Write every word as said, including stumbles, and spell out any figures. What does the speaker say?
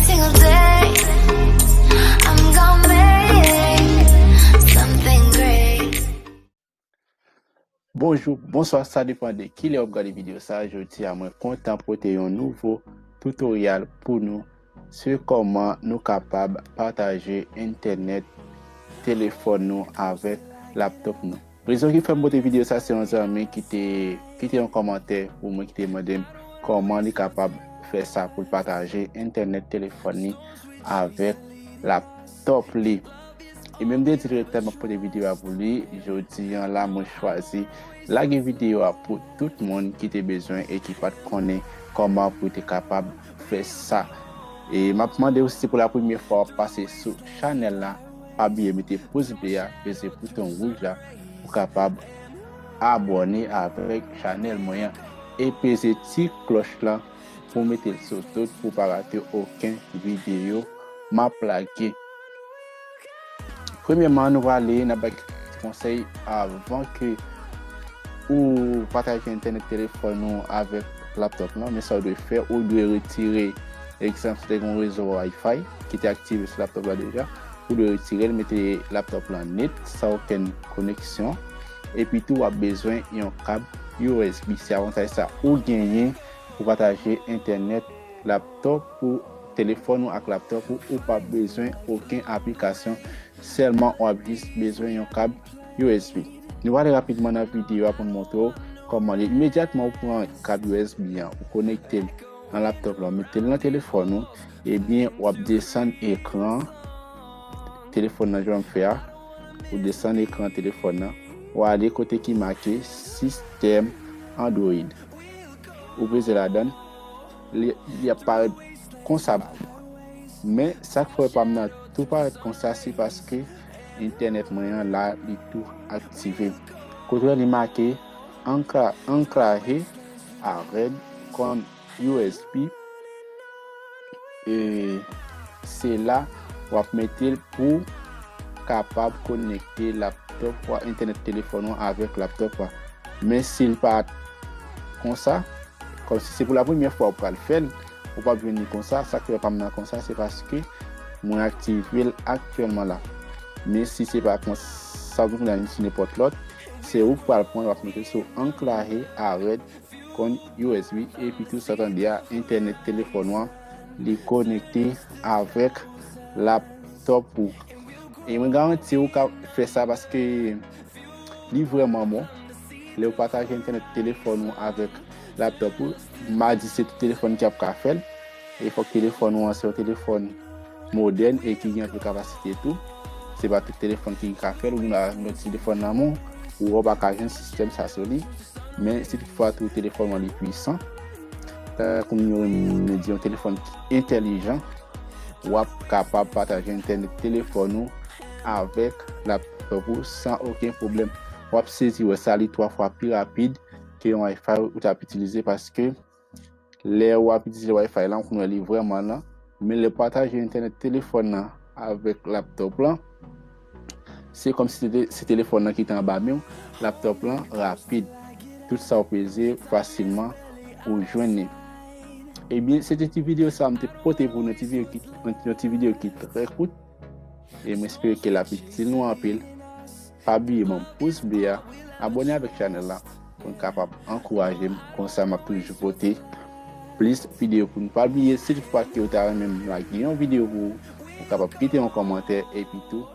Single day, I'm gonna make something great. Bonjou, bonswa, sa depann de kilè w ap gade videyo sa. Jodi a mwen kontan pote yon nouvo tutorial pou nou sou kòman nou kapab pataje entènèt telefòn nou avèk laptop nou. Rezon ki fè m pote videyo sa, se yon zanmi ki te kite yon kòmantè pou mwen, ki te mande m kòman li kapab fè sa pou l pataje entènèt telefòn li avèk laptop li. E menm de direktè m ap pote videyo a pou li. Jodi an la, mwen chwazi lage videyo a pou tout moun ki te bezwen e ki pa t konnen kòman pou te kapab fè sa. E m ap mande w, si se pou la premyè fwa w ap pase sou chanèl la, pa bliye mete pouz ble a, peze bouton wouj la pou kapab abòne avèk chanèl mwen an e peze ti klòch lan pou mete l sou tout pou pa rate okenn videyo m ap lage. Premyèman, nou prale, n ap bay ti konsèy avan ke ou pataje entènèt telefòn ou avèk laptop lan. Men sa w dwe fè, ou dwe retire, egzanp, si te gen yon rezo Wi-Fi ki te aktive sou laptop la deja, ou dwe retire l, mete laptop lan net, san okenn koneksyon. Epi tou, w ap bezwen yon kab U S B. Se avantaj sa ou genyen pou pataje entènèt laptop ou telefòn ou ak laptop ou, ou p ap bezwen okenn aplikasyon, sèlman w ap jis bezwen yon kab U S B. Nou prale rapidman nan videyo a pou n montre w kòman li. Imedyatman ou pran kab U S B an, ou konekte l nan laptop la, ou mete l nan telefòn ou, ebyen w ap desann ekran telefòn nan jan m fè a, ou desann ekran telefòn nan, ou ale kote ki make sistèm Android. Ou peze ladan l, li, li ap parèt konsa. Men sa k fè pa m nan tou parèt konsa, se paske entènèt mwen an la, li tou aktive. Kote li make ankla-, anklahe a rèd kòm U S B, e se la w ap mete l pou kapab konekte laptop ou a, entènèt telefòn ou avèk laptop ou a. Men si l pa konsa, kòmsi se pou la premyè fwa ou pral fè l, ou p ap jwenn li konsa. Sa k fè pa m nan konsa, se paske mwen aktive l aktyèlman la. Men si se pa konsa, ou vin sou nenpòt lòt, se ou k pral pran l, w ap mete l sou anklahe a rèd kòm U S B, epi tou sa tande a, entènèt telefòn ou an, li konekte avèk laptop ou. E mwen garanti ou ka fè sa paske li vrèman bon. Lè ou pataje entènèt telefòn ou avèk laptop ou, m a di se tout telefòn ki ap ka fè l. E fòk telefòn ou an se yon telefòn modèn e ki gen anpil kapasite tou. Se pa tout telefòn ki ka fè l, ou gen yon ti telefòn nan men w, ou pa ka jwenn sistèm sa sou li. Men si toutfwa tou telefòn ou an li pwisan, tankou m di, yon telefòn ki entèlijan, w ap kapab pataje entènèt telefòn ou avèk laptop ou san okenn pwoblèm. W ap sezi wè sa li twa fwa pi rapid ke yon Wi-Fi ou t ap itilize, paske lè w ap itilize Wi-Fi la, ou konn wè li vrèman lan. Men lè w pataje entènèt telefòn nan avèk laptop lan, se kòmsi se te, se telefòn nan ki te anba men w, laptop lan rapid. Tout sa w peze fasilman ou jwenn li. Ebyen, se te ti videyo sa m te pote pou nou, ti videyo ki, yon ti videyo ki trè kout. E m espere ke l ap itil nou anpil. Pa bliye ban m pous ble a, abòne avèk chanèl la pou n kapab ankouraje m. Konsa m ap toujou pote plis videyo pou nou. Pa bliye, si toutfwa ke w ta renmen m lage yon videyo pou ou, ou kapab kite yon kòmantè, epi tou,